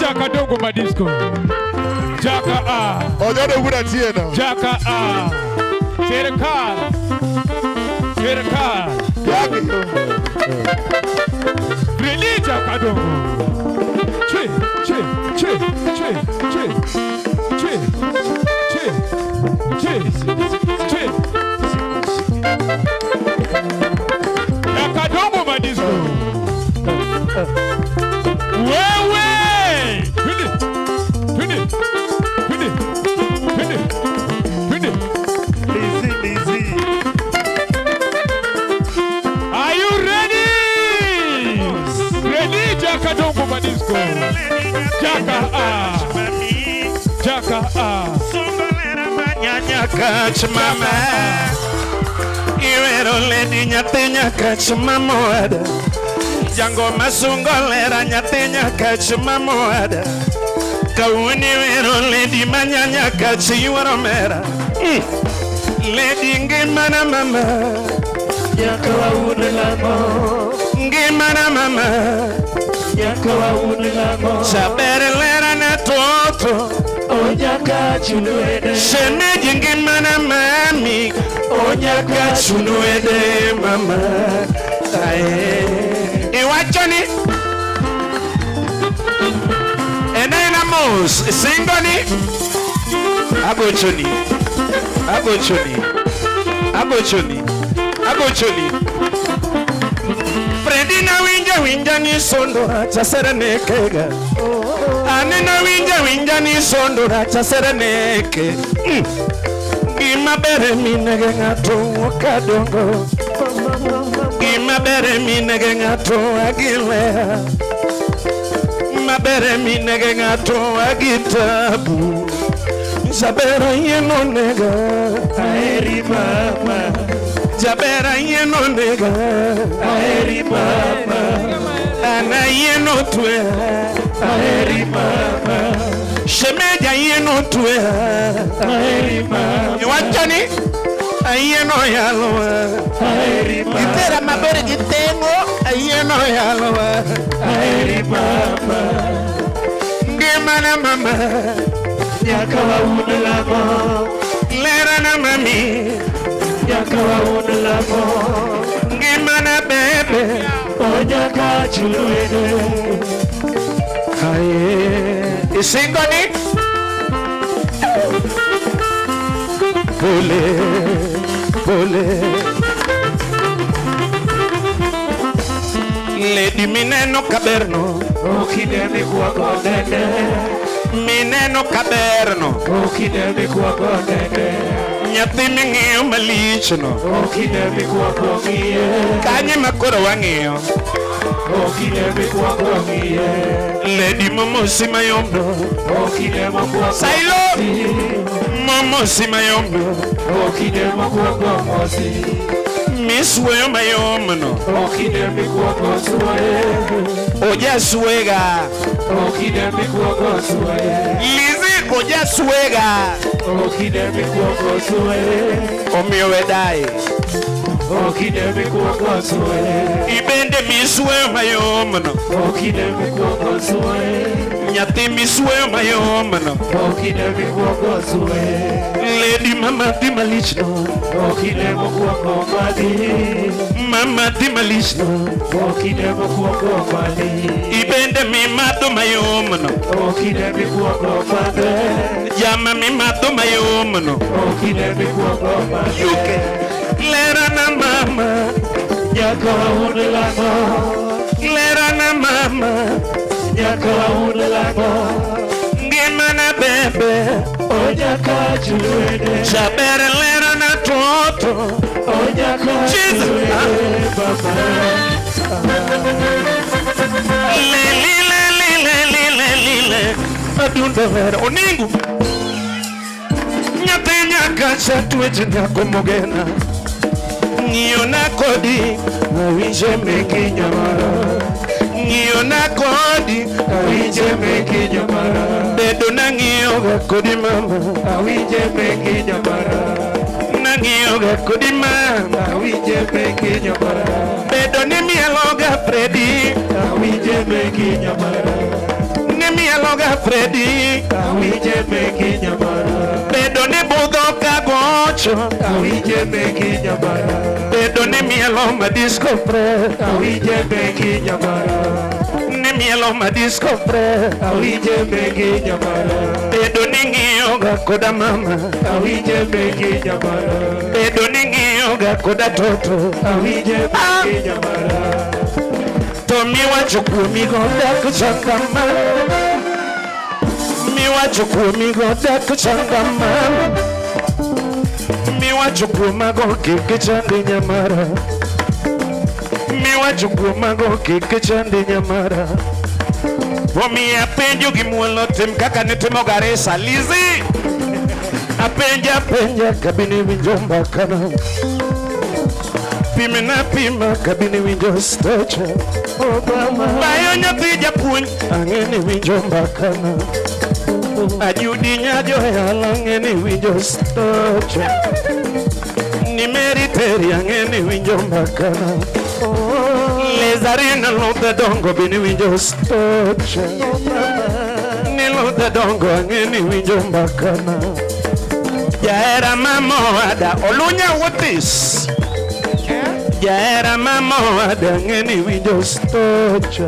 Jakadongo Madisco. Jaka A. Ojodo wuod Atieno. Jaka A. Sirkal. Sirkal. Yagi. Fredi Jakadongo. Che, che, che, che, che, che, che, che, che. Jakadongo Madisco. Wewe! Twende! Twende! Twende! Twende! Twende! Lizzy, Lizzy. Are you ready? Ready, Jakadongo Madisco. Jaka A. Jaka A. Nyakach mama Iwero lady nyathi nyakach mama oada Jango masungo lera nyathi nyakach mama oada Kawuono iwero lady manya nyakach yuoro mera. Lady ngimana mama. Nyaka waun lamo. Ngimana mama. Nyaka waun lamo. Jaber lera na toto. O nyaka chunwede. Shemeji ngimana mami. O nyaka chunwede mama. Ae. Iwacho ni Enena mos singo ni agochoni agochoni agochoni agochoni Fredi na winja winja ni sondo racha serenekega Anena winja winja ni sondo racha sereneke. Gima ber minege ng'ato wuok kadongo. Gima ber minege ng'ato agilea. Maber minege ng'ato agitabu. Jaber ayieno nega. Aheri mama. Jaber ayieno nega. Aheri mama. An ayieno twea. Aheri mama. Shemeji ayieno twea. Aheri mama. Iwacho ni ayieno yalowa. Aheri mama. Itera maber gi teng'o ayieno yalowa. Aheri mama. Ngimana mama. Nyaka waun lamo. Lerana mami. Nyaka waun lamo. Ngimana bebe. O nyaka chunwede. Aye. Isingo ni pole pole. Lady mineno kaberno. Okine mikwongo nene. Mineno kaberno. Okine mikwongo nene. Nyathi ming'iyo malichno. Okine mikwongo ng'iye. Kanye makoro wang'iyo. Okine mikwongo ng'iye. Lady momosi mayomno. Okine mokwongo Sailo. Momosi mayomno. Okine mokwongo mosi. Misweyo mayomno. Okine mikwongo suoye. Ojaswega. Okine mikwongo suoye. Lizzy ojaswega. Okine mikwongo suoye. Omiyo wedaye. Okine mikwongo suoye. Ibende misweyo mayomno. Okine mikwongo suoye. Nyathi misweyo mayomno. Okine mikwongo suoye. Lady mama dhi malichno. Okine mokwongo madhi. Mama dhi malichno. Okine mokwongo madhi. Ibende mimadho mayomno. Okine mikwongo madhe. Jama mimadho mayomno. Okine mikwongo madhe. Yuke. Lerana mama. Nyaka waun lamo. Lerana mama. Nyaka waun lamo. Ngimana bebe. O nyaka chunwede. Jaber lerana toto. O nyaka Jesus. chunwede mama. Leli leli leli leli le. Adundo hera. Oningu. Nyathi nyaka twech nyako mogena. Ng'iyo na kodi awinje meki nyamara. Ng'iyo na kodi Awinje meki nyamara. bedo nang'iyo ga kodi mama. Awinje meki nyamara. Nang'iyo ga kodi mama. Awinje meki nyamara. Bedo ni mielo ga Fredi. Awinje meki nyamara. Ni mielo mielo ga Fredi. Awinje meki nyamara. Bedo ni budho ka gocho. Awinje meki nyamara. Bedo ni mielo ma disco Fred. Awinje meki nyamara. Ni mielo ma disco Fred. Awinje meki nyamara. Bedo ni ng'iyo ga koda mama. Awinje meki nyamara. Bedo ni ng'iyo ga koda toto. Awinje meki nyamara. To miwacho kuomigo dak changama. Miwacho kuomigo dak changama. Miwacho kuomago kik chandi nyamara. Miwacho kuomago kik chandi nyamara. Omiyo apenjo gi muolo tim kaka nitimo Garissa Lizzy. Apenja apenja kabini winjo mbakana. Pimna pima kabini winjo stecha. Bayo nyathi japuonj ang'e ni winjo mbakana. Ajudi nyajoyala ang'e ni winjo stecha. Ni Mary Terry ang'e ni winjo mbakana. Lezarina ludhe dongo be ni winjo stecha. Ni ludhe dongo ang'e ni winjo mbakana. Jahera mamoada olunya wuothis. Jahera mamoada ang'e ni winjo stocha.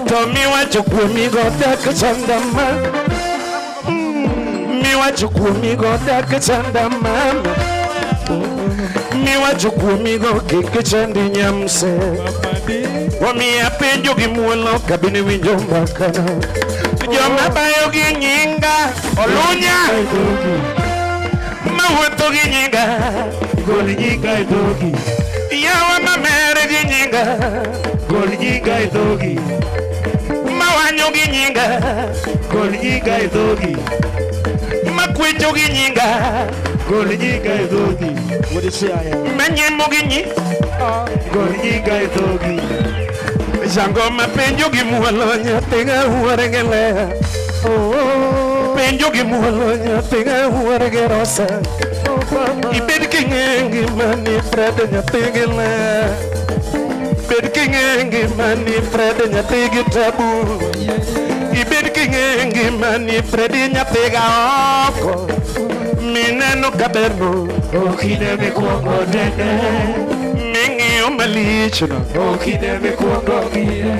To miwacho kuomigo dak chanda mama. Miwacho kuomigo dak chanda mama. Miwacho kuomigo kik chandi nyamse. Omiyo apenjo gi muolo kabini winjo mbakana. Joma bayo gi nyinga olunya. Mawuotho gi nyinga. Gol nyinga e dhogi. Yawa mamer gi nyinga. Gol nyinga e dhogi. Mawanyo gi nyinga. Gol nyinga e dhogi. Makwecho gi nyinga. Gol nyinga e dhogi. Manyemo gi nyi. Gol nyinga e dhogi. Jango mapenjo gi muolo nyathiga wuore gi Lea. Penjo gi muolo nyathiga wuore gi Rosa. Ibed king'e ngimani Fred nyathi gi Lea. Bed king'e ngimani Fred nyathi gi Tabu. Ibed king'e ngimani Fredi nyathi ga oko. Mineno kaberno. Okine mikwongo nene. Ming'iyo malichno. Okine mikwongo ng'iye.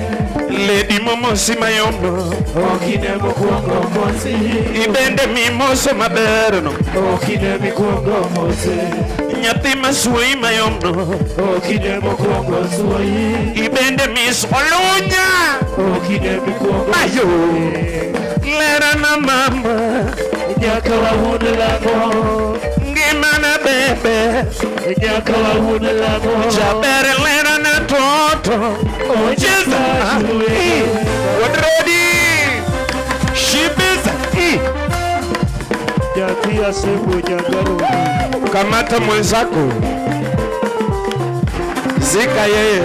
Lady momosi mayomno. Okine mokwongo mosi. Ibende mimoso maberno. Okine mikwongo mose. Nyathi masuoyi mayomno. Okine mokwongo suoyi. Ibende mis olunya. Okine mikwongo Mayo. Lera na mama. Nyaka wawuond lang'o. Ngimana bebe. Nyaka wawuond lang'o. Jaber lera na toto. Cheza. What ready? Shibiza. Nyathi asepuonja garoni. Kamata mwenzako. Zika yeye.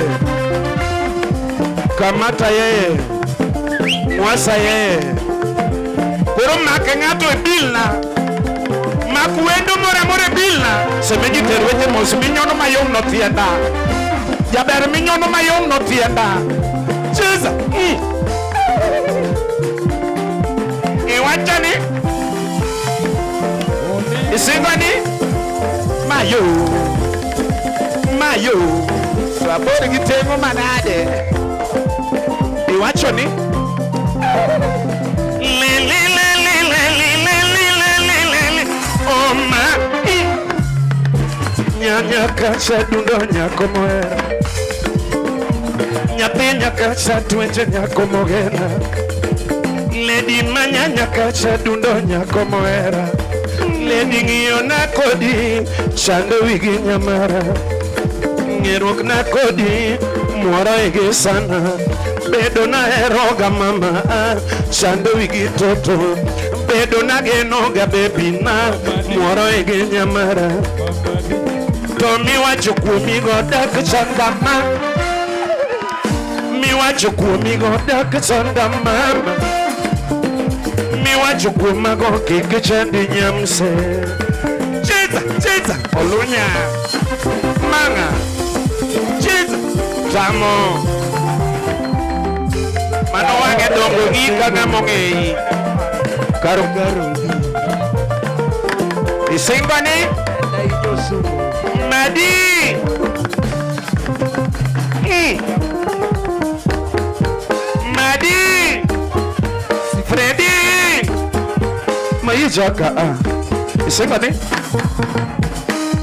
Kamata yeye. Mwasa yeye. Koro make ng'ato e bilna. Mak wendo moro amora e bilna. Semeji ter weche mos minyono mayom no tienda. Jaber minyono mayom no tienda. Cheza. Iwacho ni isingo ni mayo. Mayo. To abor gi teng'o manade. Iwacho ni li li li li li li li li li li li li oma. Nyanya kacha dundo nyako mohera. Nyathi nyakacha twenje nyako mogena. Lady manyanya kacha dundo nyako mohera. Lady ng'iyo na kodi chando wigi nyamara. Ng'eruok na kodi muoro igi sana. Bedo na heroga mama chando wigi toto. Bedo na genoga bebi na muoro igi nyamara. To miwacho kuomigo dak chanda ma. Miwacho kuomigo dak chanda mama. Miwacho kuomago kik chandi nyamse. Cheza, cheza, olunya. Manga. Cheza. Tamo. Mano wang'e dongo gi ka ng'ama ong'eyi. Karo isingo ni Madi. Madi. Freddy. Maijaka ah. Isingo ni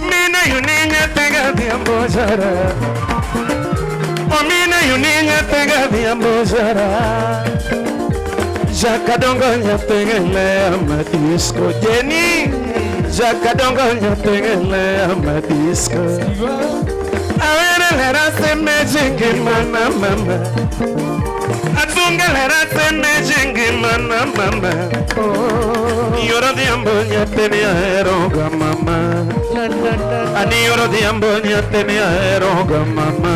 Mina yuninya tega diambo jara. Omina yuninya tega diambo jara. Jakadongo nyatengele ama disco Jenny. Jakadongo nyatengele ama disco. Awere lera se mejingi mana mama. Atunga lera se mejingi mana mama. Yoro diambo nyatene aeroga mama. Ani yoro diambo nyatene aeroga mama.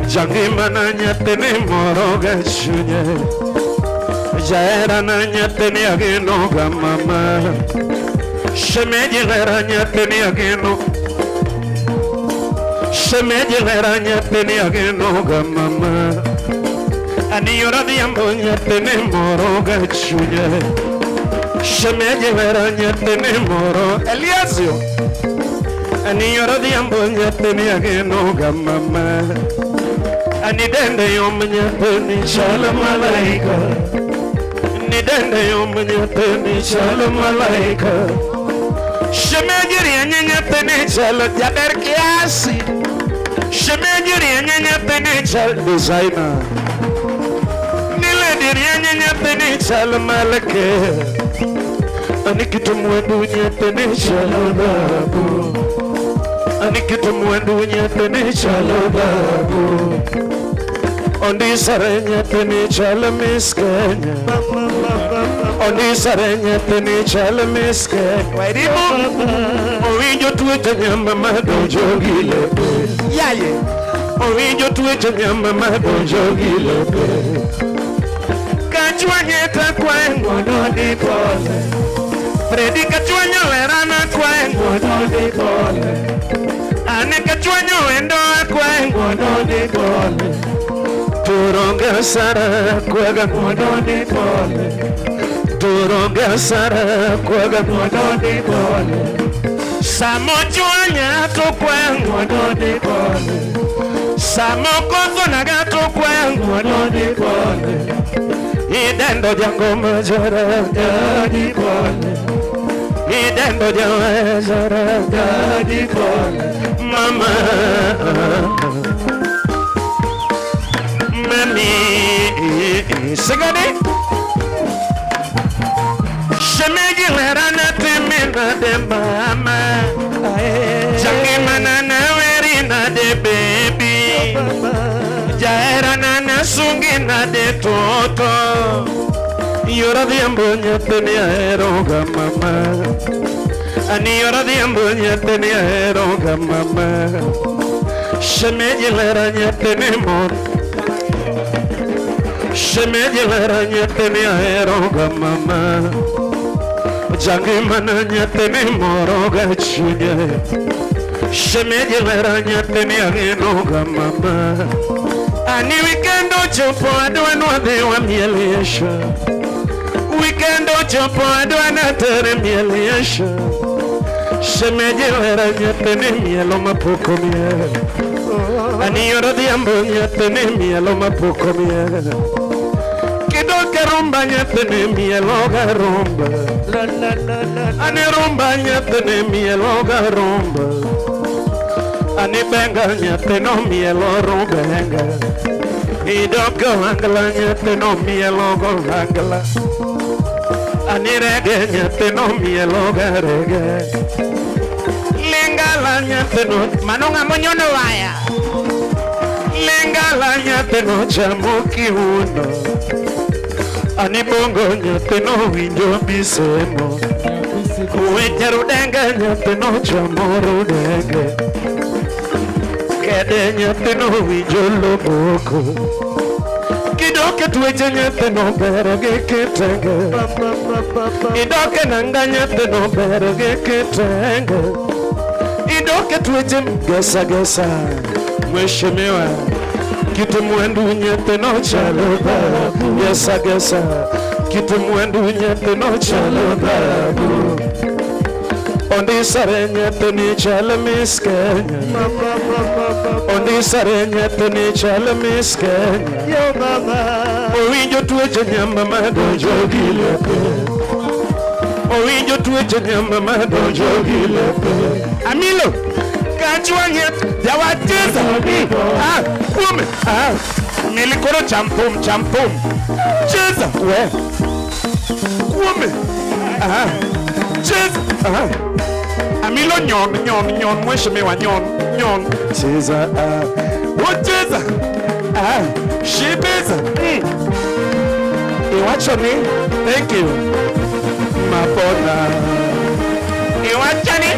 Jangi mana nyatene moroga chunye. Jaera na nyatene ageno ga mama. Shemeji lera nyatene ageno. Shemeji lera nyatene ageno ga mama. Ani yoro diambo nyatene moroga chunye. Shemeji lera nyatene moro Eliasio. Ani yoro diambo nyatene ageno ga mama. Ani dende yom nyatene shalom alaika. Nidende yom nyatene shalom alaika. Shemeji nyatene shalom jaber kiasi. Shemeji nyatene shalom designer. Nile nyatene shalom alake. Anikitu mwendu nyatene shalom babu. Anikitu mwendu nyatene shalom babu. Ondisare nyatene shalom iskenya. Ondisare nyatene shalom iskenya. Wairimu owinjo tuoche nyama madonjo gi lepe. Yaye owinjo tuoche nyama madonjo gi lepe. Kachwanye takwae ng'wono ni pole. Freddy kachwanyo werana kwae ng'wono ni pole. Ane kachwanyo wendo akwae ng'wono ni pole. Turonge sara kwaga ng'wono ni pole. Turonge sara kwaga ng'wono ni pole. Samo chwanya to kwae ng'wono ni pole. Samo kozo naga to kwae ng'wono ni pole. Idendo jango majara dadi pole. Idendo jango majara dadi pole. Mama mami sigani. Shemeji lera na timina de mama. Jangi manana weri na de baby. Jaera na na sungi na de toto. Yoro diambo nyatene aeroga mama. Ani yoro diambo nyatene aeroga mama. Shemeji lera nyatene mor. Shemeji lera nyatene aeroga mama. Jangi mana nyatene moroga chunye. Shemeji lera nyatene aeroga mama. Ani weekend ochopo adwa nwadhi wamiel esha. Weekend ochopo adwa natere miel esha. Shemeji lera nyathine mielo mapok omiel. Ani yoro dhiambo nyathine mielo mapok omiel. Kidok e rumba nyathine mielo ga rumba. Ani rumba nyathine mielo ga rumba. Ani benga nyathino mielo rubenga. Idok ohangla nyathino mielo go ohangla. Ani rege nyathino mielo ga rege. Lingala nyathino mano ng'ama nyono waya. Lingala nyathino chamo kiuno. Ani bongo nyathino winjo bisemo. Weche rudenge nyathino chamo rudenge. Kede nyathino winjo loboko. Kidok e tueche nyathino ber gi kitenge. Idok e nanga nyathino ber gi kitenge. Idok e tueche gesa gesa. Mheshimiwa Kit mwandu nyathino chalo dhahabu. Gesa gesa. Kit mwandu nyathino chalo dhahabu. Ondisore nyathini chalo Miss Kenya. Ondisore nyathini chalo Miss Kenya. Yo mama. Owinjo tuoche nyama madonjo gi lepe. Owinjo tuoche nyama madonjo gi lepe. Amilo, kachwang'e jawacheza. Ah, kuome. Ah, milikoro cham thum cham thum. Cheza we. Kuome. Ah, cheza. Ah. Amilo nyon nyon nyon mheshimiwa nyon nyon. Cheza ah. Wocheza. Ah, shibeza. Iwacho ni thank you. Mapona. Iwacho ni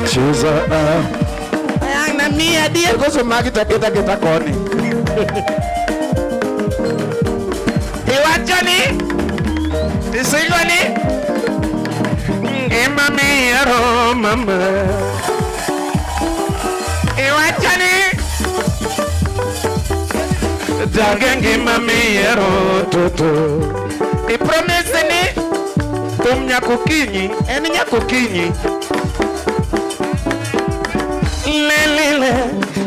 cheza ah. Ayang na mia dier koso magi taketa keta koni. Iwacho ni isingo ni ngima miero mama. Iwacho ni dage ngima miero toto. I promise ni thum nyaka okinyi en nyaka okinyi. Lelile,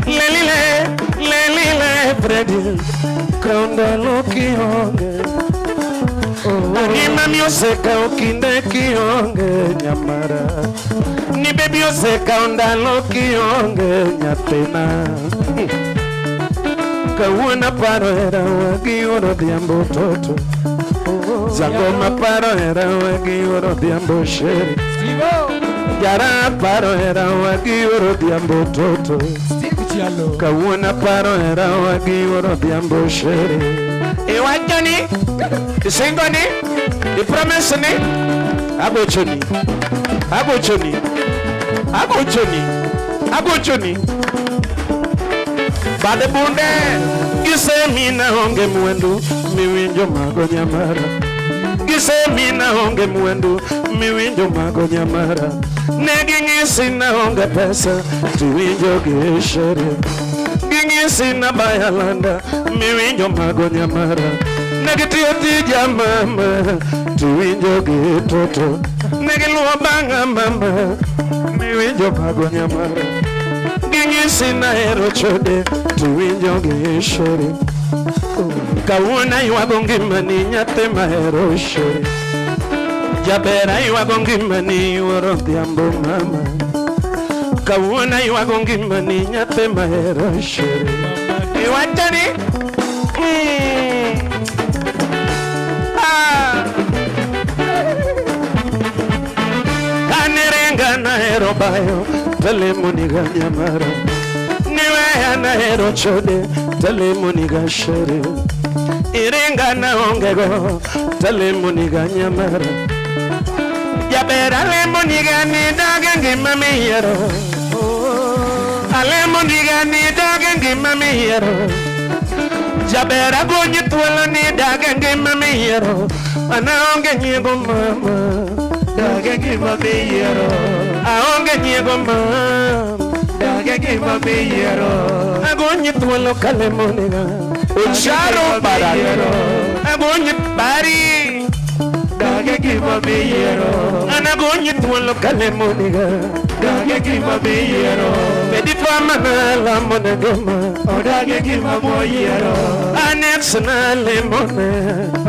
lelile, lelile, Freddy, kaw ndalo kionge. Ngima mi osekawo kinde kionge nyamara. Ni baby osekawo ndalo kionge nyathina. Kawuono aparo herawa gi wuon odhiambo toto. Jagoma paro herawa gi wuon odhiambo sheri. Jara aparo herawa gi wuon odhiambo toto. Kawuono aparo herawa gi wuon odhiambo sheri. Iwacho ni, isingo ni, ipromise ni, agochoni, agochoni, agochoni, agochoni. Bade bunde, gisemina onge mwandu, miwinjo mago nyamara. Gisemina onge mwandu, miwinjo mago nyamara. Ne ging'isi na onge pesa, tiwinjo gi sheria. Ging'isi na bayalanda, miwinjo mago nyamara. Ne gitiyo tija mama, tiwinjo gi toto. Ne giluwo bang'a mama, miwinjo mago nyamara. Ging'isi na hero chode, tiwinjo gi sheria. Kawuono aywago ngimani nyathi mahero sheri. Jaber aywago ngimani wuoro odhiambo mama. Kawuono aywago ngimani nyathi mahero sheri. Iwacho ni ah. Kane ringa nahero bayo talemoniga nyamara. Niweya nahero chode talemoniga shere. Iringa naongego talemoniga nyamara. Jaber alemoniga ni dage ngima miyiero. Alemoniga ni dage ngima miyiero. Jaber agonyi thuolo ni dage ngima miyiero. An aonge nyiego mama. Dage ngima miyiero. Aonge nyiego mama. Dage ngima miyiero. Agonyi thuolo kalemoniga. Ocharo baraka. Agonyi bari. Dage ngima miyiero. An agonyi thuolo kalemoniga. Dage ngima miyiero. Bedi fama na lamone gema. Odage ngima moyiero. Anex na lemone.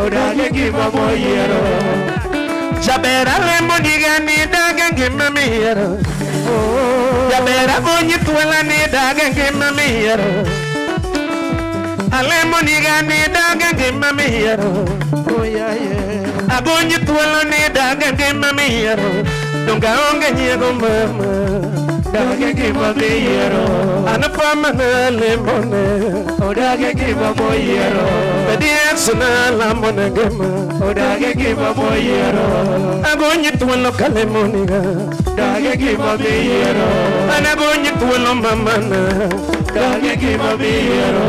Odage ngima moyiero. Jaber alemoniga ni dage ngima miyiero. Jaber agonyi thuolo ni dage ngima miyiero. Alemoniga ni dage ngima miyiero. Oh yeah yeah. Agonyi thuolo ni dage ngima miyiero. Donge aonge nyiego mama. Dage ngima miyiero. An fama na lemone. Odage ngima moyiero. Bedi ex na lamone gema. Odage ngima moyiero. Agonyi thuolo kalemoniga. Dage ngima miyiero. An agonyi thuolo mamana. Dage ngima miyiero.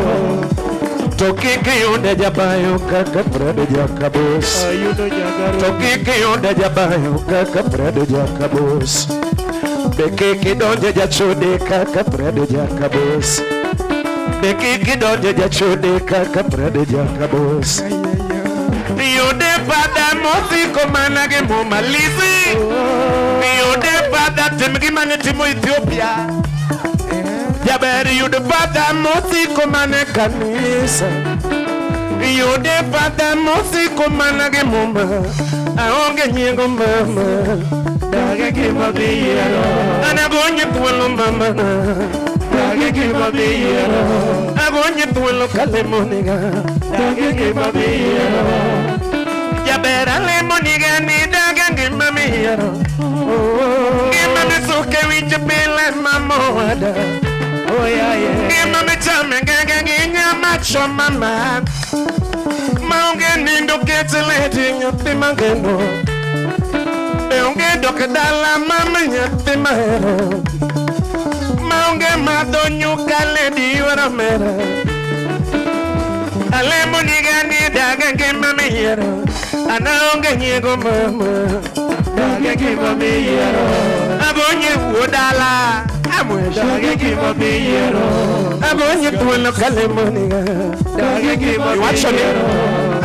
To kik iyude jabayo kaka Fred Jakabos. Ayudo jagaro. To kik iyude jabayo kaka Fred Jakabos. Be kik idonje jachode kaka Fred Jakabos. Be kik idonje jachode kaka Prado Jakabos. Yude pada mosiko mana gi muma Lizzy. Yude pada tim gima ne timo Ethiopia. Jaber yud pada mosiko mana e kanisa. Yude pada mosiko mana gi muma. Aonge nyiego mama. Dage gima miyiero. An agonye thuolo mama. Dage gima miyiero. Agonye thuolo kalemoniga. Dage gima miyiero. Jaber alemoniga ni daga ngima miyiero. Ngima misuke wich pile mama owada. Oh yeah yeah. Ngima michame ngenge gi nyama choma ma. Maonge nindo ket leti nyathi mageno. Be onge dok dala mama nyathi mahero. Maonge madho nyuka ledi ywero mera. Alemo niga ni daga ngima miyiero. An aonge nyiego mama. Dage gima miyiero. Agonye wuo dala. Amweda. Dage gima miyiero. Agonye thuolo kalemo niga. Dage gima Iwacho ni miyiero.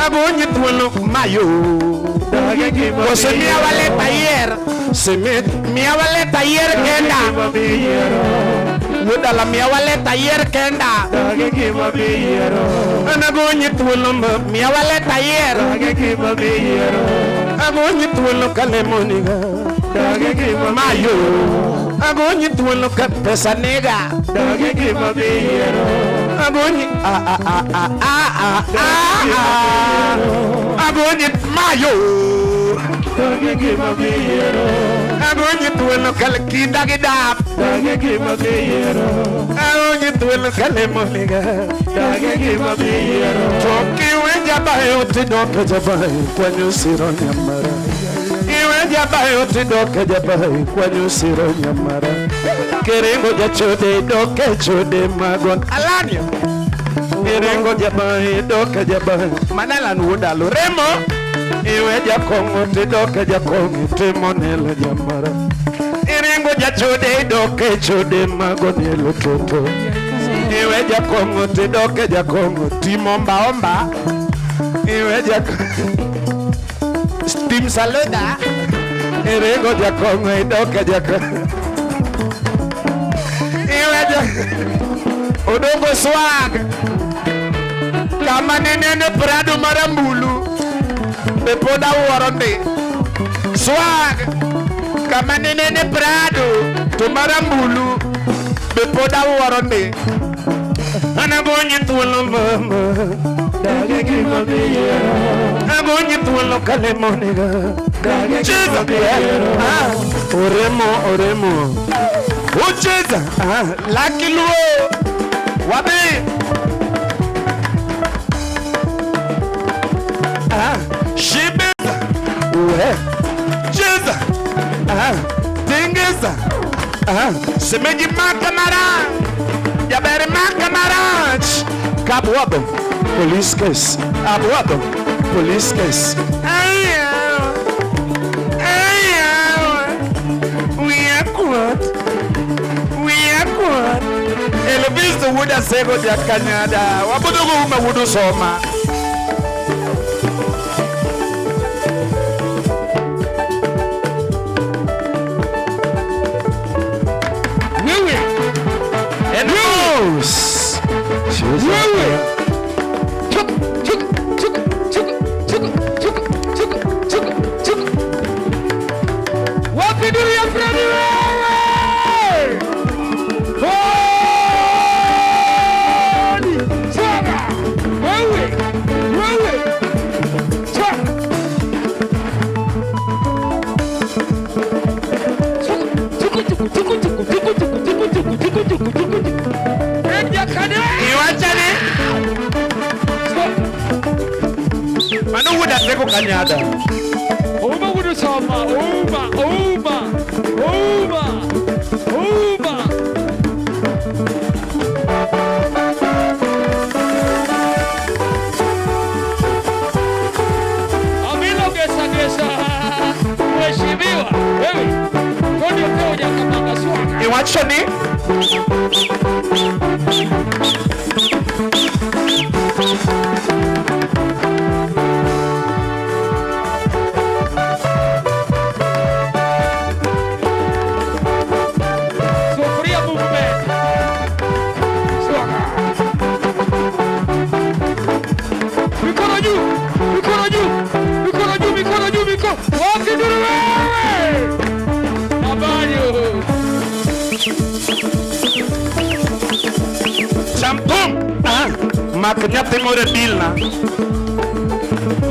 agonye thuolo mayo. Dage gima Koso miya miyiero. waleta yier. Simit miya waleta yier kenda. Gima miyiero. Wuod dala miya waleta yier kenda. Dage gima miyiero. An agonye thuolo ma miya waleta yier. Dage gima miyiero. Agonye thuolo kalemo niga. Dage gima Mayo. Agonye thuolo ka pesa niga. Dage gima miyiero. Agonye a a a a a a a a. Agonye mayo. Dage gima miyiero. Agonye thuolo kal kinda gi dap. Dage gima miyiero. Agonye thuolo kalemo niga. Dage gima miyiero. To kiwe jabayo tidoke jabayo kwanyo siro nyamara. Iwe jabayo tidoke jabayo kwanyo siro nyamara. Kiringo jachode doke chode magon alanyo. Kiringo jabayo doke jabayo manalan wudalo remo. Iwe jakongo tidoke jakongo timo nelo nyamara. Iringo jachode doke chode magon elo toto. Iwe jakongo tidoke jakongo timo omba omba. Iwe jakongo Steam saluda. Iringo jakongo idoke jakongo. Iwe jakongo Odongo swag. Kama ninene Prado marambulu. Be pod awuoro ndi. Swag. Kama ninene Prado to marambulu. Be pod awuoro ndi. An agonye thuolo mama. Dage gima miyiero. Agonye thuolo kalemo niga. Dage Cheza. gima miyiero. Ah, oremo oremo. Ucheza. Ah, Lucky Luo. Wabi. Ah, shibeza. Uwe. Cheza. Ah, tingeza. Ah, semeji makamara. Jaberi makamara. Kabuado. Police case. Abuado. Police case. Ay, ay, we are caught. We are caught. Elvis wuda sego jakanyada. Wabudugu uma wudu soma. Wewe. Enos. Wewe. Chuk chuk chuk chuk chuk chuk chuk chuk chuk. Wapi duru ya Fredi wewe? Hodi. Swaga. Wewe. Wewe. Chuk. Chuk chuk chuk chuk chuk chuk chuk chuk chuk chuk chuk chuk chuk. Fred Jakane. Iwachani. Stop. Mano wuda sego kanyada. Uma wudu soma, uma, uma, uma, uma. Amilo gesa gesa. Mheshimiwa, wewe. Kodi upeo jakapanga swaka. Iwachani. Mikono juu, mikono juu, mikono juu, mikono juu, mikono. Wapi nduru wewe? Mabanyo. Champum. Ah, mak nyathi moro e bilna.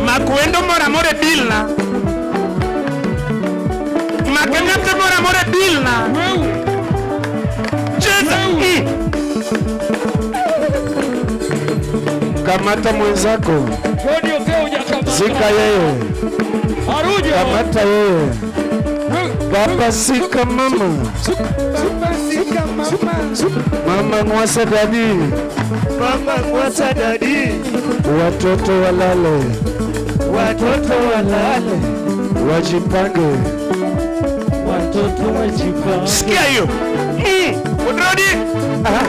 Mak wendo moro amora e bilna. Mak nyathi moro amora e bilna. Wewe. Cheza. Kamata mwenzako. Joni Oteo hujakamata. Zika yeye. Arujo. Kamata yeye. Baba zika mama. Sika mama. Mama mwasa dadi. Mama mwasa dadi. Watoto walale. Watoto walale. Wajipange. Watoto wajipange. Sikia hiyo. Udrodi. Aha.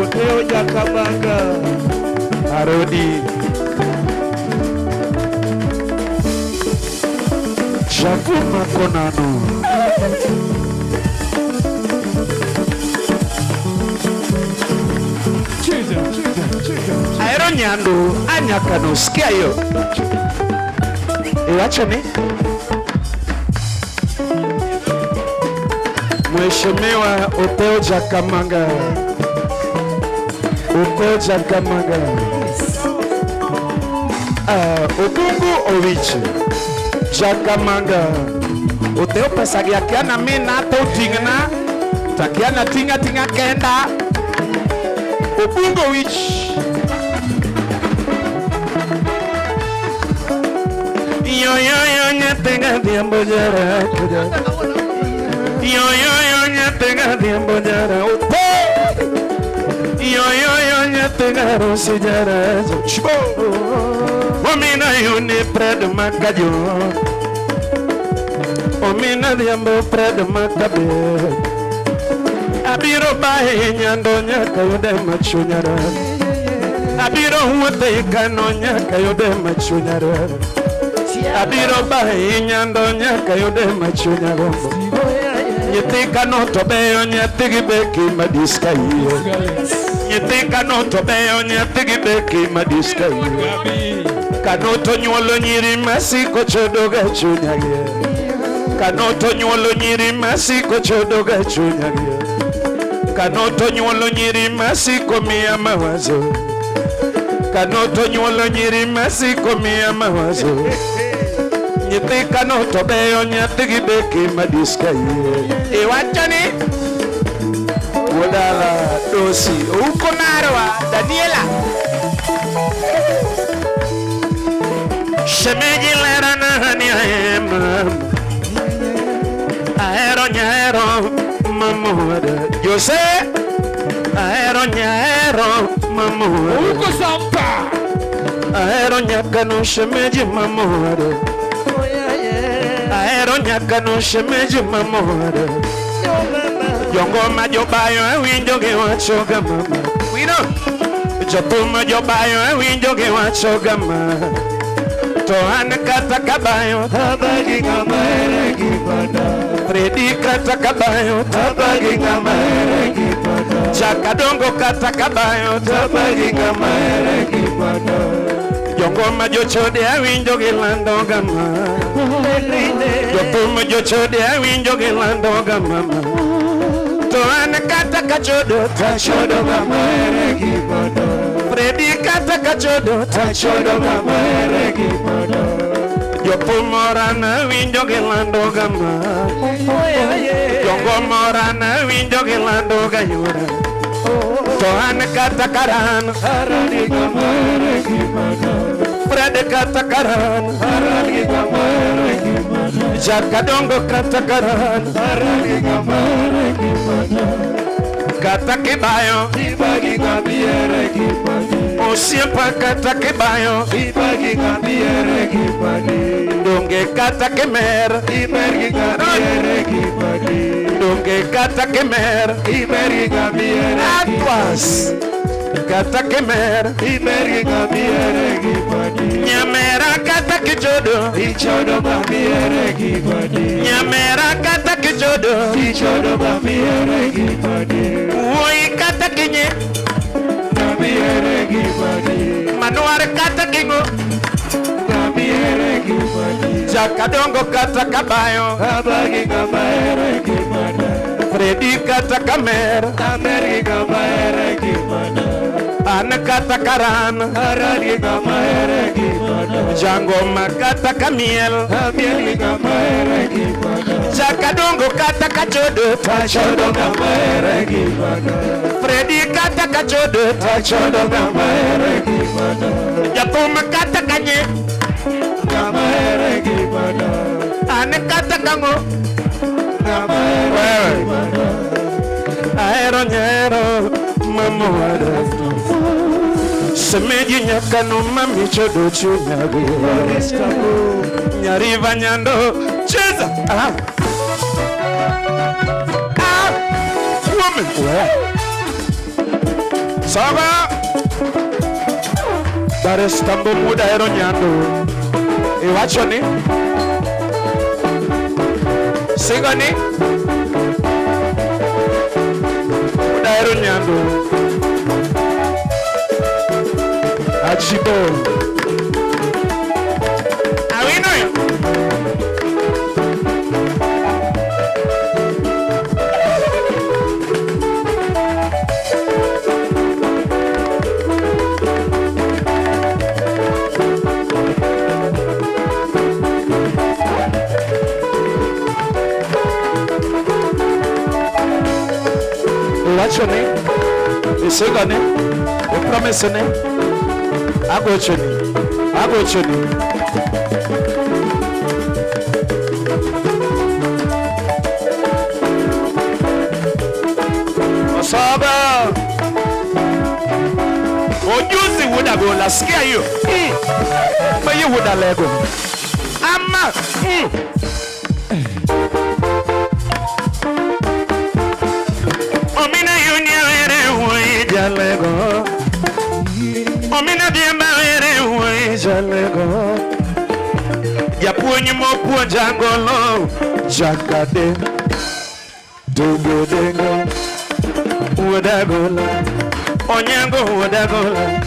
Oteo Jakamanga. Arodi. Jakuma konano. Cheza, cheza, cheza. Aero nyando anyakano. Sikia hiyo. Iwacho ni Mheshimiwa Oteo Jakamanga. Oteo Jakamanga. Obungu Owichi Jakamanga. Oteo pesa gi akiana mina to tingna. Takiana tinga tinga kenda. Obungu Owichi. Yo yo yo nyatenga diambo jara. Yo yo yo nyatenga diambo jara. Ote. Yo yo yo nyatenga rosi jara. Chibo. Omina yune pred makajo. Omina diambo pred makabe. Abiro bae nyando nyaka yude machunyara. Abiro huote kano nyaka yude machunyara. Abiro bae nyando nyaka yude machunya gombo. Nyithi kano to beyo nyathi gi beki madiska yie. Nyithi kano to beyo nyathi gi beki madiska yie. Kano to nyuolo nyiri masiko chodo ga chunya gie. Kano to nyuolo nyiri masiko chodo ga chunya gie. Kano to nyuolo nyiri masiko miya mawazo. Kano to nyuolo nyiri masiko miya mawazo. Nyithi kano to beyo nyathi gi beki madiska yie. Iwacho ni Wodala dosi uko marwa Daniela. Shemeji lera na ni aema. Ahero nyaero mamuada. Jose ahero nyaero mamuada. Uko sampa. Ahero nyakano shemeji mamuada. Ahero nyakano shemeji mamuada. Jongoma jobayo awinjo gi wacho ga mama. Wino. Jothum jobayo awinjo gi wacho ga mama. To an kata kabayo Tabagi ng'ama ere gi pada. Fredi kata kabayo Tabagi ng'ama ere gi pada. Chakadongo kata kabayo Tabagi ng'ama ere gi pada. Jongoma jochode awinjo gi lando ga mama. Jothum jochode awinjo gi lando ga mama. To an kata kachodo Tachodo ng'ama ere gi pada. Fredi kata kachodo Tachodo ng'ama ere gi pada. Jothum orana winjo gi lando ga mama. Jongoma orana winjo gi lando ga yora. To an kata karan Arani ng'ama ere gi pada. Fred kata karan Arani ng'ama ere gi pada. Jakadongo kata karan Arani ng'ama ere gi pada. Kata kibayo Ibagi ng'ama ere gi pada. Osiepa kata kibayo Ibagi ng'ama ere gi pada. Donge kata kimer Imer gi ng'ama ere gi pada. Donge kata kimer Imer gi ng'ama ere gi Atwas Kata kimer Imer gi ng'ama ere gi pada. Nyamera kata kichodo Ichodo ng'ama ere gi pada. Nyamera kata kichodo Ichodo ng'ama ere gi pada. Wuoyi kata kinye Ng'ama Ng'amiere gi madi. Manuar kata kingo. Ng'amiere gi madi. Jakadongo kata kabayo. Abagi ng'amaere gi mada. Fredi kata kamer. Amer gi ng'amaere gi mada. An kata karan. Aran gi ng'amaere gi mada. Jangoma kata kamiel. Amiel gi ng'amaere gi mada. Jakadongo kata kachodo. Achodo ng'amaere gi mada. Fredi kata kachodo. Achodo ng'amaere gi mada. Jathum kata kanye. Ng'amaere gi mada. An kata kang'o. Ng'amaere gi mada. Ahero nyero mama wada. Semeji nyakano mami chodo chunyagi. Nyariva nyando cheza. Ah. Ah. Woman. Saba. Dar es Tambo muda hero nyando. Iwacho ni? Singo ni? Muda hero nyando. Achibo. Awino yo. Iwacho ni? Isingo ni? Ipromise ni? Agochoni. Agochoni. Osaba. Ojuzi wudagola sikia hiyo. Mayi wudalego. Ama. Omina yunia were uijalego. Omina diemba were uijalego. Japuonj mopuonja ngolo jakade. Dogo dengo. Wuodagola. Onyango wuodagola.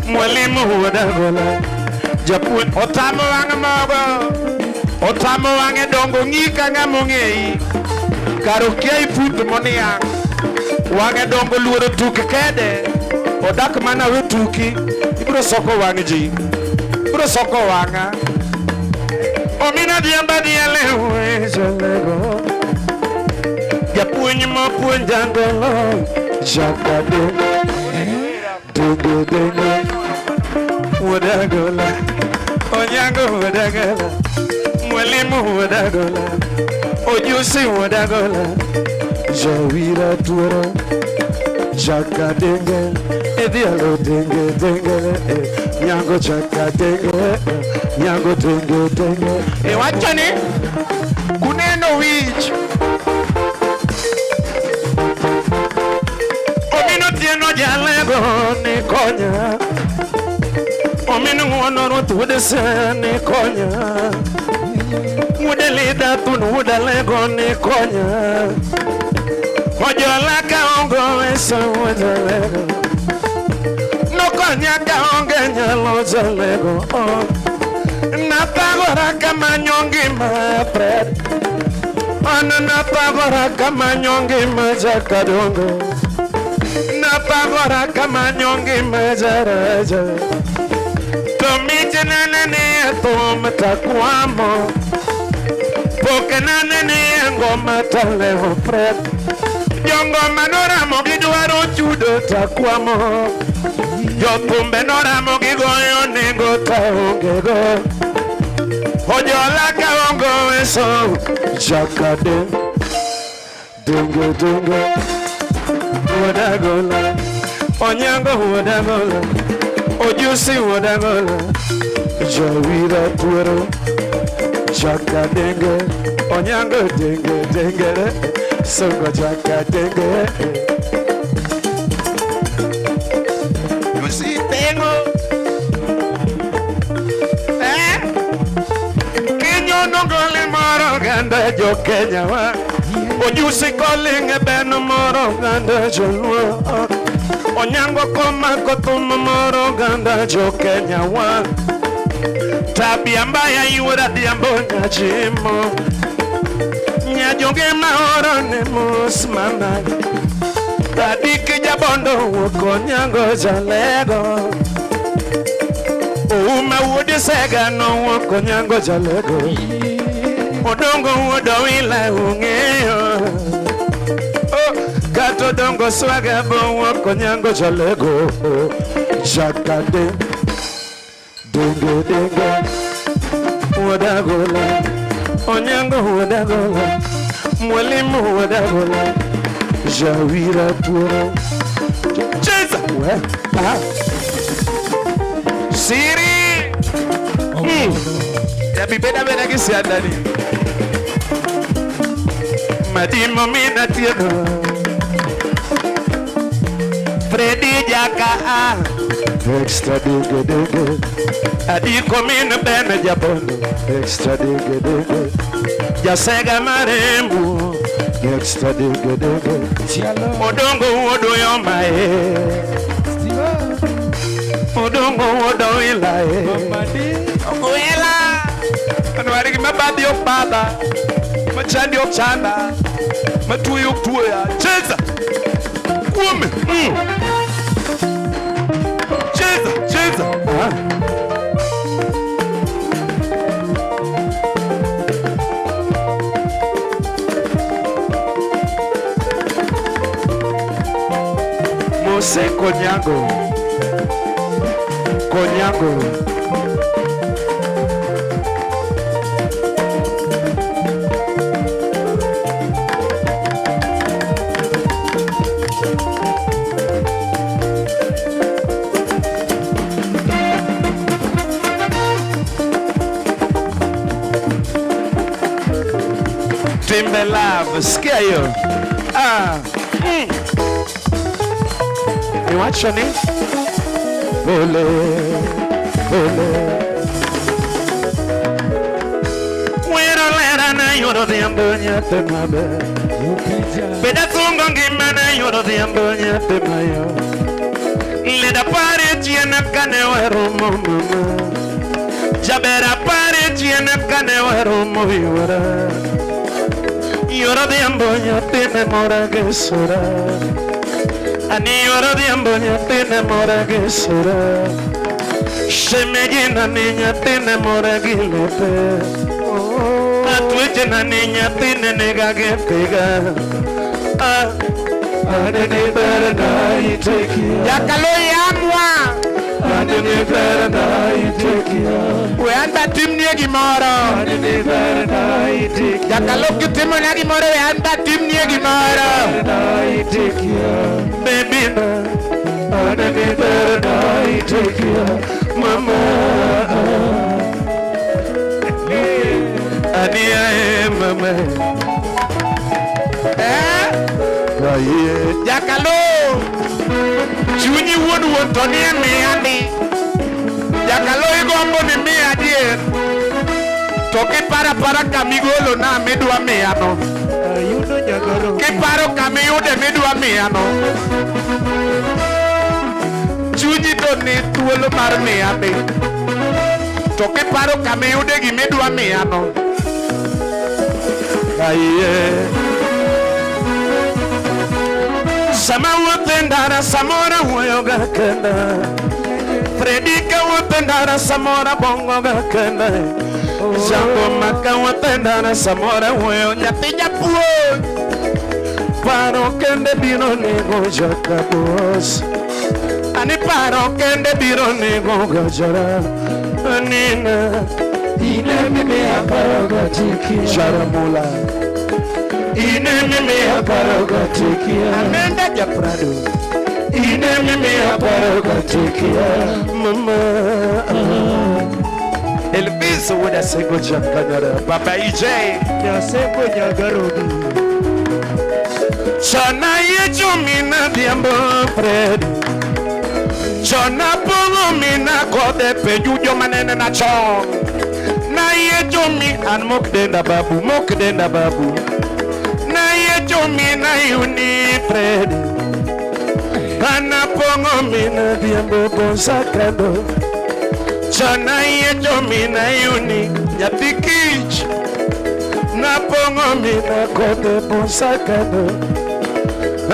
Mwalimu wuodagola. Japuonj otamo wang' mogo. Otamo wang'e dongo ng'i ka ng'ama ong'eyi. Kar okia ifut moniang'. Wang'e dongo luoro tuk kede. Odak mana we tuki. Ibiro soko wang' ji. Ibiro soko wang'a. Omina diamba diele wejalego. Japuonj mopuonja ngolo jakade. Dogo dengo. Wuodagola. Onyango wuodagola. Mwalimu wuodagola. Ojusi wuodagola. Jawira tuoro. Jakadenge. Edialo denge denge. Nyango jakadenge. Nyango denge denge. Iwacho ni kuneno wich. Omino tieno jalego ni konya. Omino ng'uono ruoth wuod se ni konya. Wuod lida thun wuod alego ni konya. Ojola kaongo eso wuod alego. Nokonya kaonge nyalo jalego. Nathagora kamanyo ngima Fred. An nathagora kamanyo ngima jakadongo. Nathagora kamanyo ngima jaraja. To mich nene ni e thum takwamo. Pok nene ni e ngoma talewo Fred. Jongoma noramo gidwaro chudo takwamo. Jothumbe noramo gigoyo nengo taongego. Ojola kaongo eso jakade. Denge denge. Wuodagola. Onyango wuodagola. Ojusi wuodagola. Jawira tuoro. Jakadenge. Onyango denge denge. Songo jakadenge. Jusi tengo. Kinyo nogole moro ganda jo Kenya wa. Ojusi koling e ben moro ganda joluo. Onyango komako thum moro oganda jo Kenya wa. Tabia mbaya yuora dhiambo nyachimo. Nyajonge maoro ne mos mama. Tadiki jabondo wuok Onyango jalego. Ouma wuod Sega nowuok Onyango jalego. Odongo wuod Owila ung'eyo. Oh, kata Odongo Swaga bowuok Onyango jalego. Jakade denge denge wuod Agola. Onyango wuod Agola. Mwalimu wuod Agola. Jawira puoro. Cheza. We. Ah. Siri. Yabibeda beda gi siandani. Madimo mina tiego. Freddy Jaka a. Extra dege dege. Adiko min bene jabondo. Extra dege dege. Jasega marembu. Extra dege dege. Odongo wuod Oyoma e. Odongo wuod Owila e. Owila. Anwar gi mabadhi ok badha. Machandi ok chanda. Matuoyo ok tuoya. Cheza. Kuome. Cheza, cheza. Mose Konyango. Konyango. Timbe Love, sikia hiyo. Ah. Iwacho ni pole pole. Wero lera na yoro dhiambo nyathi maber. Beda sungo ngima na yoro dhiambo nyathi mayo. Leda pare chien kane waromo mama. Jaber apare chien kane waromo yuora. Yoro dhiambo nyathi ne mora gi sura. Ani yoro dhiambo nyathi ne mora gi sura. Shemeji na ni nyathi ne mora gi lepe. Atweche na ni nyathi ne nega gi piga. Ah. Anene ber na itekia. Jakalo yamwa. Anene ber na itekia. We an batimnie gimoro. Anene ber na itekia. Jakalo kitimona gimoro we an batimnie gimoro. Na itekia. Baby na. Anene ber na itekia. Mama. Ani ae mama. Eh? Aye. Jakalo. Chunyi wuon wuon to nie miya ni. Jakalo igombo ni miya adier. To kiparo apara kamigolo na midwa miya no. Ayudo nyagoro. Kiparo kamiyude midwa miya no. Chunyi to ni thuolo mar miya ni. To kiparo kamiyude gimidwa miya no. Aye. Sama wuotho e ndara samoro awuoyo ga kenda. Freddy ka wuotho e ndara samoro abongo ga kenda. Jangoma ka wuotho e ndara samoro awuoyo nyathi japuonj. Paro kende biro nego jakabos. Ani paro kende biro nego gajara. Anina. Ine mimi aparo gatikia. Jaramula. Ine mimi Aparo gatikia. Amenda Japrado. Ine mimi aparo gatikia. Mama. Elvis wuod Asego Jakanyora. Baba EJ. Nyasego nyagarobi. Chona yecho mina dhiambo Fred. Chona pong'o mina kode penju joma nene na chon. Na yecho mi an mok denda babu, mok denda babu. Na yecho mi na yuni Fred. Anapong'o min adhiambo bonsa kando. Chon ayiecho min ayuni nyathi kich. Napong'o min akodhe bonsa kando.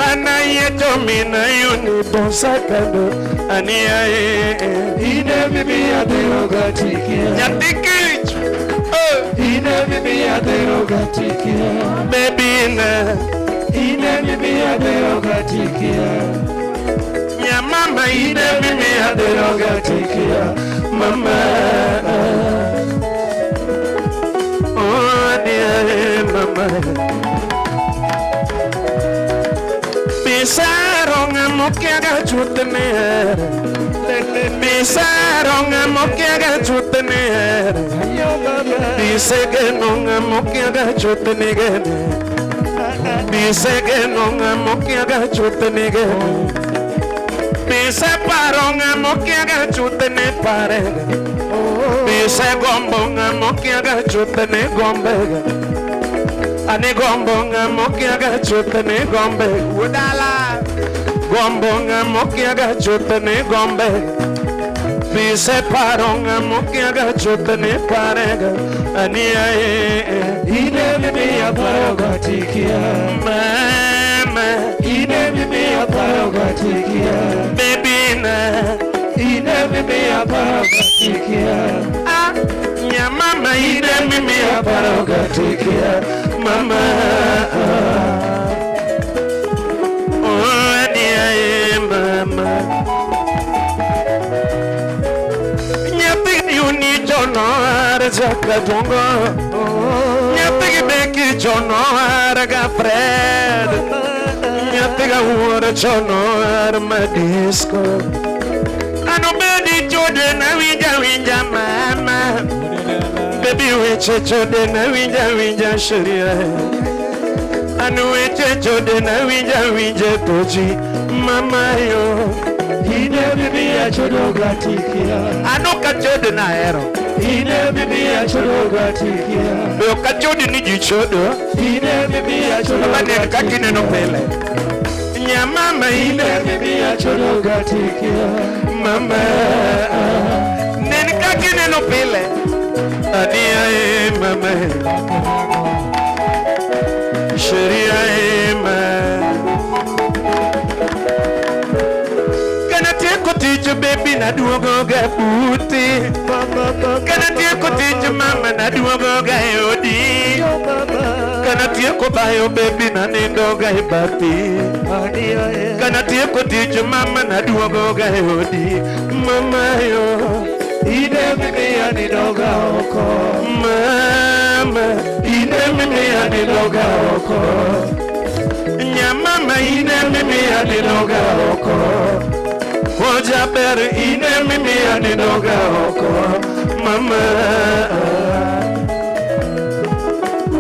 An ayiecho min ayuni bonsa kando. Ani ae. Ine mimiya dhero gatikia. Nyathi kich. Oh. Ine mimiya dhero gatikia. Baby na. Ine mimiya dhero gatikia. Nyamama ine mimiya dhero gatikia. Mama. Oh, dear mama. Bisaro ng'amo kiaga chuth ne hera. Bisaro ng'amo kiaga chuth ne hera. Bisegeno ng'amo kiaga chuth ne gene. Bisegeno ng'amo kiaga chuth ne gene. Biseparo ng'amo kiaga chuth ne parega. Bisegombo ng'amo kiaga chuth ne gombega. Ani gombo ng'amo kiaga chuth ne gombe. Udala. Gombo ng'amo kiaga chuth ne gombe. Biseparo ng'amo kiaga chuth ne parega. Ani ae. Ine mimiya paro gatikia. Mama. Ine mimiya paro gatikia. Baby na. Ine mimiya paro gatikia. Ah. Nyamama ine mimiya paro gatikia. Mama. Oh, ani ae mama. Nyathi yuni chono ar jakadongo. Nyathi beki chono ar ga Fred. Nyathi ga wuor chono ar madisco. Ano bedi chode na winja winja mama. Baby weche chode na winja winja sheria. Ano weche chode na winja winja toji mama yo. Ine mimiya chodo gatikia. Ano ka chode na hero. Ine mimiya chodo gatikia. Be ok achodi ni ji chodo. Ine mimiya chodo Mama nen kaka ineno pile. Nyamama ine Ine mimiya chodo gatikia. mama. Nen kaka ineno pile. Ani ae mama. Sheria e ma. Kana tieko tich baby naduogo ga buti. Kana tieko tich mama naduogo ga e odi. Kana tieko bayo baby nanindo ga e bathi. Kana tieko tich mama naduogo ga e odi. Mama yo. Ine mimiya nidoga oko. Mama. Ine mimiya nidoga oko. Nyamama ine mimiya Nidoga oko. Ojaber ine mimiya nidoga oko. Mama.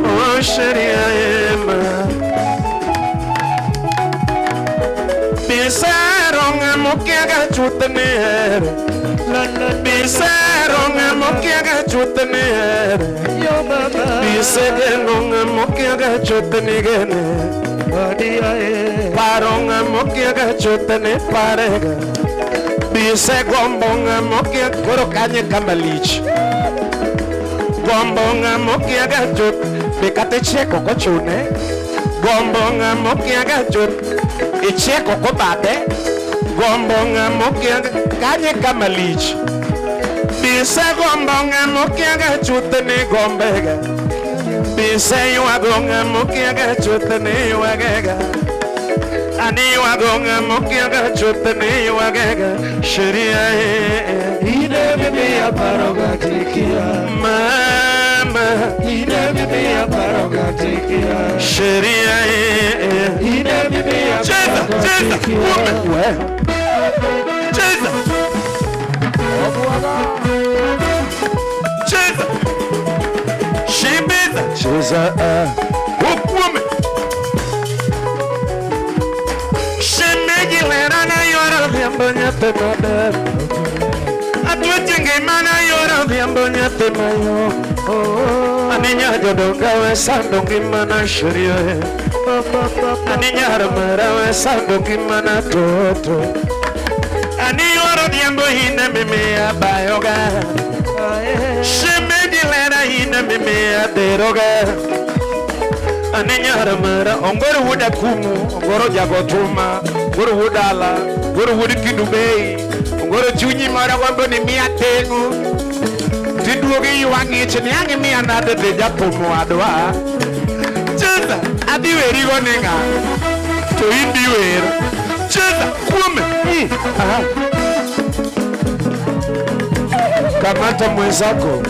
Oh sheria ema. Bisaro ng'amo kiaga chuth ne hera. Bisaro ng'amo kiaga chuth ne hera. Yo mama. Bisegeno ng'amo kiaga chuth ne gene. Adi ae. Paro ng'amo kiaga chuth ne parega. Bisegombo ng'amo kiaga koro kanye kama lich. Gombo ng'amo kiaga chuth be kata ichiek ok ochune. Gombo ng'amo kiaga chuth ichiek ok obadhe. Gombo ng'amo kiaga kanye kama lich. Bisegombo ng'amo kiaga chuth ne gombega. Biseywago ng'amo kiaga chuth ne ywagega. Ani ywago ng'amo kiaga chuth ne ywagega. Sheria e. Ine mimiya paro gatikia. Mama. Ine mimiya paro gatikia. Sheria e. Ine mimiya Cheza, paro cheza, gatikia. ume. Cheza. Cheza. Shimbiza. Cheza ah. Okume. Shemeji lera na yoro. Odhiambo nyathi maber. Atweche ngimana yoro. Odhiambo nyathi mayo. Ani nya jodonga we sando ngimana sheria e. Ani nyar mara we sando ngimana toto. Ani yuoro dhiambo ine mimiya bayoga. Shemeji lera ine mimiya deroga. Ani nyar mara ongoro wuod akumu, ongoro jago chuma, ongoro wuod dala, ongoro wuod kidubei, ongoro chunyi moro gombo ni miya teng'o. Tiduogo iywa ng'ich ni ang' imiya nade dhi jathum wadwa. Cheza, adhi werigo ni ng'a? To in di wer. Cheza, kuome. Aha. Kamata mwenzako,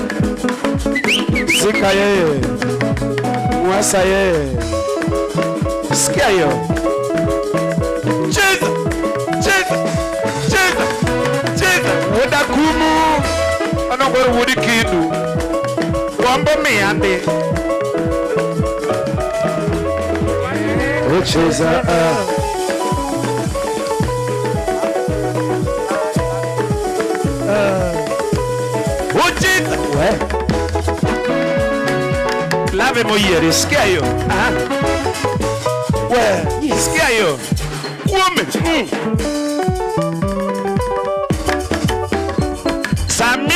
zika yeye, mwasa yeye. Sikia hiyo. Cheza, cheza, cheza, cheza. Wuod akumu, anogoro wuod kindu. Gombo miya ndi. Ucheza ah. Ucheza. We. Lave moyiere, sikia hiyo. Aha. We, sikia hiyo. Kuome. Sami,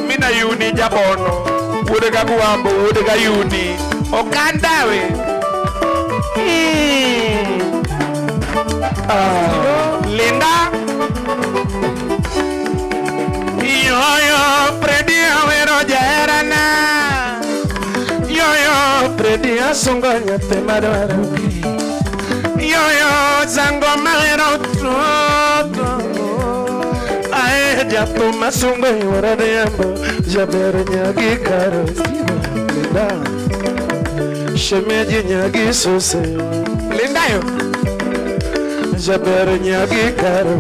mina yuni jabono. Wuod ga gwambo, wuod ga yuni. Okandawe. Ah. Linda. Yoyo, Freddy awero jaherana. Yoyo, Freddy asungo nyathi madwaro. Yoyo, zango mahero toto. Ae jathum asungo yuoro dhiambo, jaber nyagi karo. Linda. Shemeji nyagi suse. Linda yo. Jaber nyagi karo.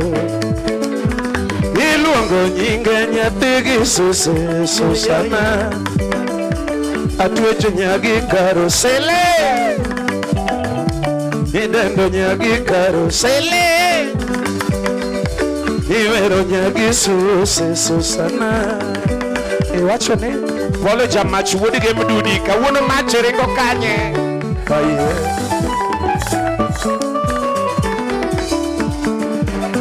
Iluongo nyinge nyathi gi suse, Susana. Atwecho nyagi karo sele. Idendo nyagi karo sele. Iwero nyagi suse, Susana. Iwacho ni polo jamach wuod gi mdudi kawuono mach ringo kanye. Kaye.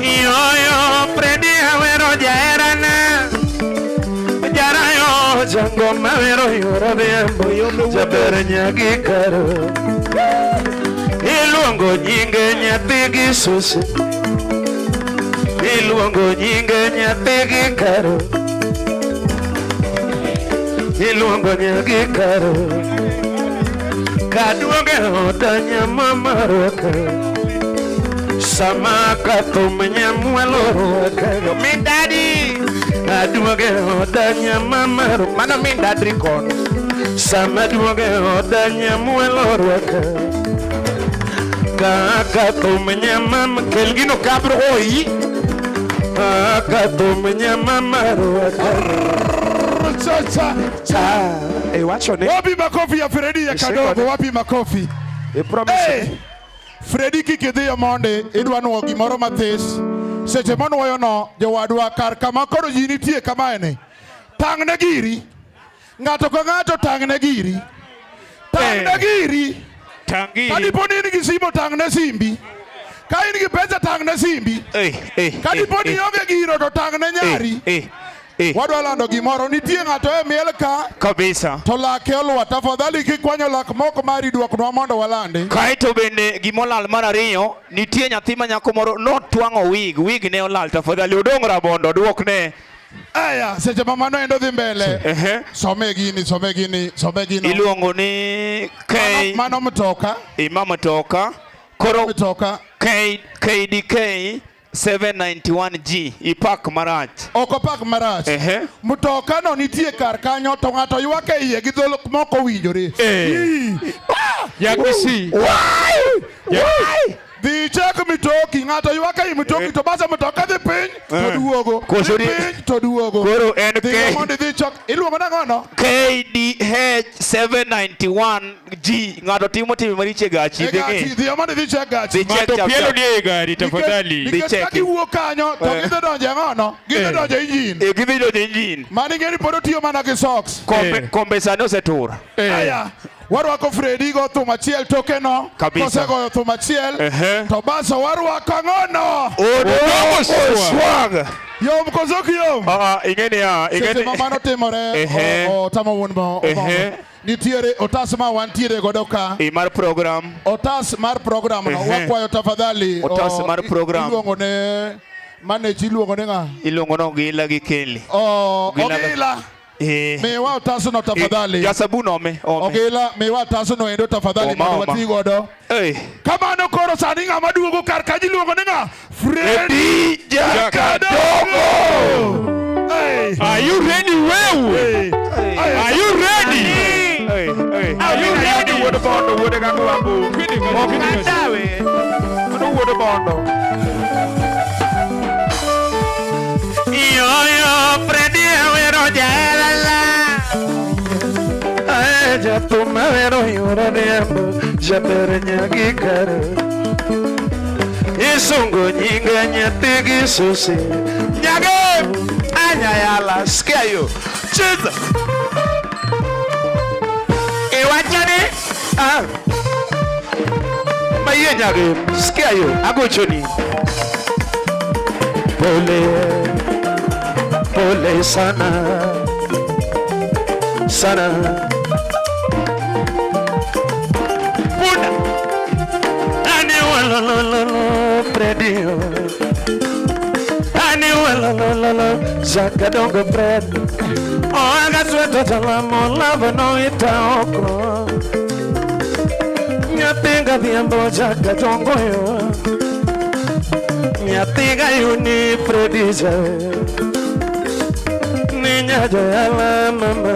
Yoyo, Freddy awero jaherana. Jarayo jango mawero yuoro dhiambo, jaber nyagi karo. Iluongo nyinge nyathi gi suse. Iluongo nyinge nyathi gi karo. Iluongo nyagi karo. Kaduoge oda nyama marwaka. Sama kathum nyamwelo rwaka. Min dadi. Aduoge oda nyama marwaka. Mano min dadri kono. Sama duoge oda nyamwelo rwaka. Kaka thum nyama kel gino kabro oi. Kaka thum nyama marwaka. Cha cha cha. Iwacho ni wapi makofi ya Freddy ya Kadogo? Wapi makofi? E promise. Hey, Freddy kik idhiyo monde idwa nuo gimoro mathis. Seche monuoyo no jowadwa kar kama koro ji nitie kamaeni. Tang'ne giri. Ng'ato ka ng'ato tang'ne giri. Tang'ne giri. Tangi. Ka dipo ni in gi simo tang'ne simbi. Ka in gi pesa tang'ne simbi. Ka dipo ni ionge giro to tang'ne nyari. Wadwa lando gimoro. Nitie ng'ato e miel ka Kabisa. to lake olwar. Tafadhali kikwanyo lak mok mari duoknwa mondo walande. Kaeto bende gimolal mar ariyo, nitie nyathi ma nyako moro notwang'o wig, wig ne olal, tafadhali odong' rabondo duokne. Aya, seche ma mano endo dhi mbele. Some gini, some gini, some gino. Iluongo ni K. Mano mtoka. Ima mtoka. Koro mtoka. K, KDK 791G ipak marach. Ok opak marach. Mtoka no nitie kar kanyo to ng'ato ywak e iye gi dhok mok owinjore. Yakisi. Why? Why? Dhi ichek mitoki, ng'ato ywak ei mitoki to basa mtoka dhi piny to duogo. Koso Dhi piny to duogo. Koro en Dhi K. mondo idhi ichok. Iluongo nang'o no? KDH 791G. Ng'ato timo timbe maricho e gachi. E Dhi gachi, ng'i. dhi mondo idhi ichek gachi. Dhi check Ng'ato chap pielo chap. ni e gari tafadhali. Dhi Nikech check. ka giwuok kanyo to gidhi donjo e ang'o no? Gidhi donjo e engine. Gidhi donjo e engine. Mano ing'e ni pod otiyo mana gi socks. Kombe, kombe sani osetur. Aya. Warwako Fredi go thum achiel toke no. Kabisa. Kosegoyo thum achiel. Ehe. To baso warwako ang'ono. Odongo swag. Yom koso ok yom? Ah, ing'e niya, ing'e Seche ni ma mano timore, Ehe. otamo wuon mo. Ehe. Nitiere otas ma wantiere godo ka. I mar program. Otas mar program no Ehe. wakwayo tafadhali. Otas mar program. Iluongo ne manage iluongo ne ng'a? Iluongo ni Ogila gi Kelly. Ogila. Ogila. Eh. Miwa otasno tafadhali. Ja sabun ome, ome. Ogila miwa otasno endo tafadhali Oma, mondo oma. wati godo. Eh. Kamano koro sani ng'ama duogo kar ka ji iluongo ni ng'a? Fredi Jakadongo. Hey. Are you ready, wewe? Are you ready? Are you ready? Wuod Bondo, wuod Kagwambu. Ok andawe. Mano wuod Bondo. Yoyo, Freddy awero jaelala. Ae jathum awero yoro riembo, jaber nyagi kare. Isungo nyinge nyathi gi susi. Nyage! Anyayala, sikia hiyo. Cheza. Iwacho ni Ah. Mayie nyage, sikia hiyo, agochoni. Pole, pole sana, sana. Punda. Ani walololo Freddy. Ani walololo Jakadongo Fred. Oh, aga sweta talamo lava no ita oko. Nyathi dhiambo Jakadongo yo. Nyathi gayuni Freddy ja. Ninya joyala mama.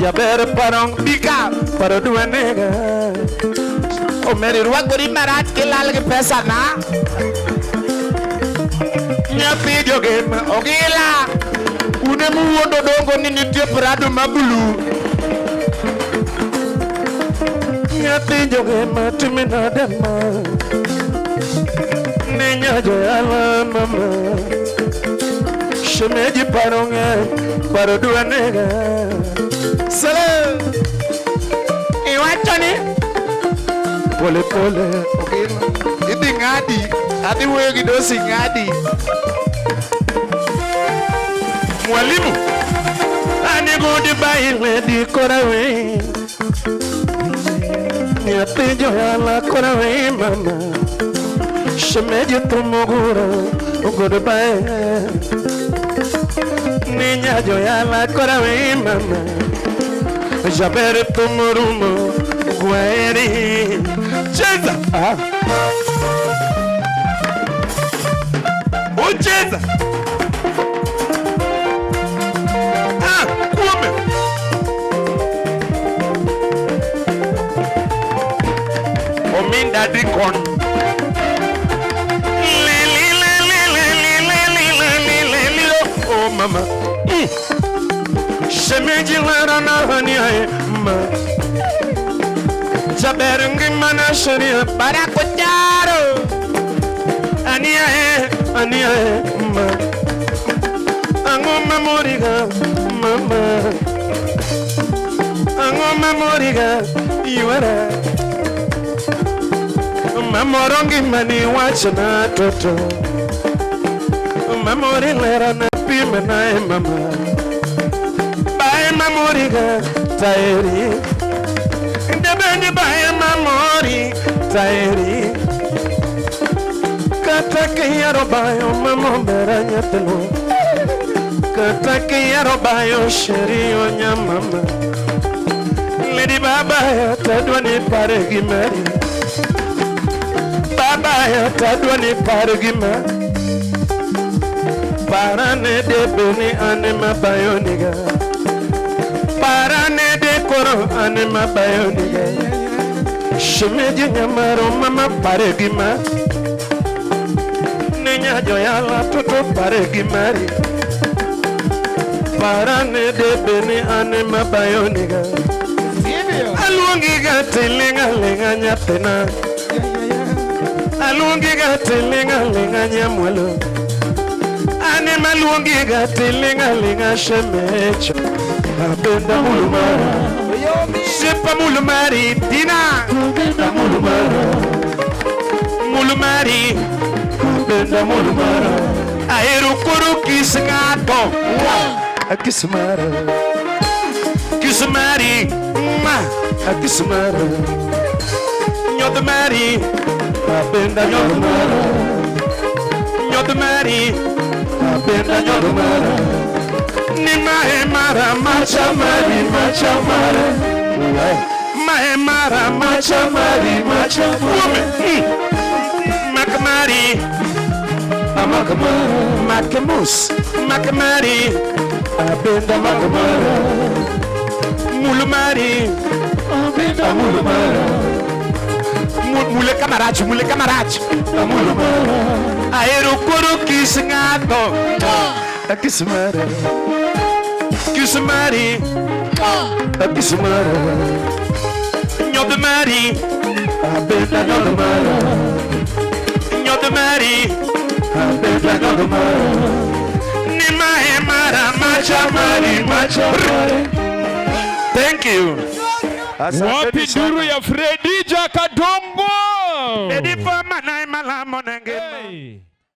Jaber parong Bika. paro duanega. Omeri rwakori marach kilal gi pesa na. Nyathi jogema Ogila. Un ema uwuondo dongo ni nitie Prado ma blue. Nyathi jogema timina dema. Ninya joyala mama. Shemeji paro ng'eny, paro duanega. Sele. Iwacho ni Pole pole. Ogila. Idhi ng'adi. Adhi wuoyo gi dosi ng'adi. Mwalimu. Ani goodbye lady kora we. Nyathi joyala kora we mama. Shemeji tumuguro goodbye. Ninya joyala kora we mama. Jaber tumurumo gueri. Cheza. Ah. Ucheza. Ah, kuome. Ominda dikon. Li li li li li li li li li li li li oh mama. Shemeji lara na hani ai ma. Jaber ngima na sharia Para kucharo. ani ai ani ai ma. Ango mamoriga mama. Ango mamoriga yuara. Mamorongi mani wachna toto. Mamori lera na pima na e mama. Bae mamoriga taeri. Ndebeni bae mamori taeri. Kata kiyaro bayo mamo bera nyatelo. Kata kiyaro bayo sheri onya mama. Lady baba ya tadwa ni pare gi mari. Baba ya tadwa ni pare gi ma. Parane de beni ane mabayo niga. Parane de koro ane mabayo niga. Shemeji nyamaro mama pare gi ma. Ninya joyala toto pare gi mari. Parane de beni ane mabayo niga. Aluongi ga tilinga linga nyathina. Aluongi ga tilinga linga nyamwalo. Ane maluongi ga tilinga linga shemecho. Abenda muluma. Siepa mul mari Tina. Benda mul mara. Mul mari. Benda mul mara. Ahero koro kiss ng'ato. Kiss mara. Kiss mari. Kiss mara. Nyodh mari. Benda nyodh mara. Nyodh mari. Benda nyodh mara. Ni mae mara macha mari macha mara. Mae mara macha mari macha mara. Mak mari. Mak mara. Mak mus. Mak mari. Benda mak mara. Mul mari. Benda mul mara. Mule kamarach, mule kamarach. Mul mara. Ahero koro kiss ng'ato. Kiss mara. Kiss mari. Kiss mara. Nyodh mari. Benda nyodh mara. Nyodh mari. Benda nyodh mara. Ni mae mara macha mari macha mari. Thank you. Wapi duru ya Fredi Jakadongo? Fredi for manai malamo nengema. Hey.